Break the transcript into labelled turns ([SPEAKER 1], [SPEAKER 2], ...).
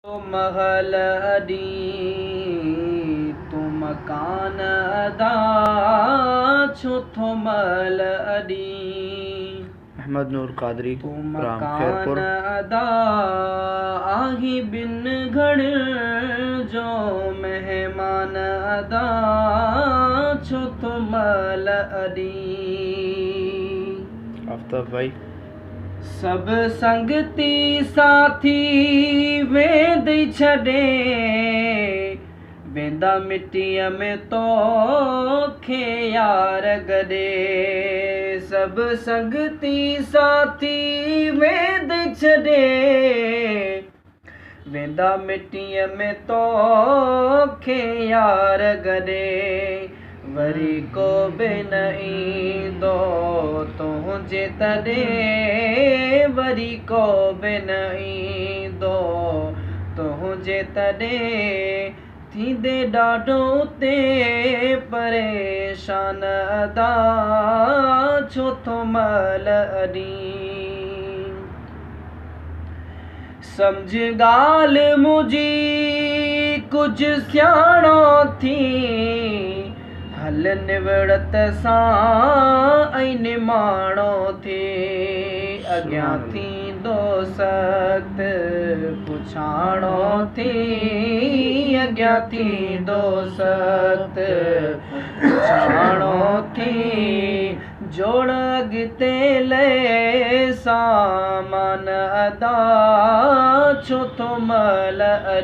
[SPEAKER 1] महल अॾी तूं मकान अदा छो थो महल अॾी।
[SPEAKER 2] अहमद नूर कादरी
[SPEAKER 1] तूं
[SPEAKER 2] राम
[SPEAKER 1] मकान
[SPEAKER 2] खैरपुर।
[SPEAKER 1] अदा आही बिन घड़ियुनि जो महिमान अदा छो थो महल अॾी।
[SPEAKER 2] आफ्ताब भाई।
[SPEAKER 1] सभु संगती साथी वेंदई छॾे, वेंदा मिटीअ में तोखे यार गॾे। सभु संगती साथी वेंदई छॾे, वेंदा मिटीअ में तोखे यार गॾे। वरी को बि न ईंदो तुंहिंजे तॾे, वरी को बि न ईंदो तुंहिंजे तॾे। थींदे ॾाढो ते परेशान अदा छो थो महल अॾी। सम्झ ॻाल्हि मुंहिंजी कुझु सियाणो थी, हल निवड़त सां ऐं निमाणो थी। अॻियां थींदो सख़्तु पुछाणो थी, अॻियां थींदो सख़्तु पुछाणो थी। जोड़ अॻिते लए सामान अदा छो थो महल।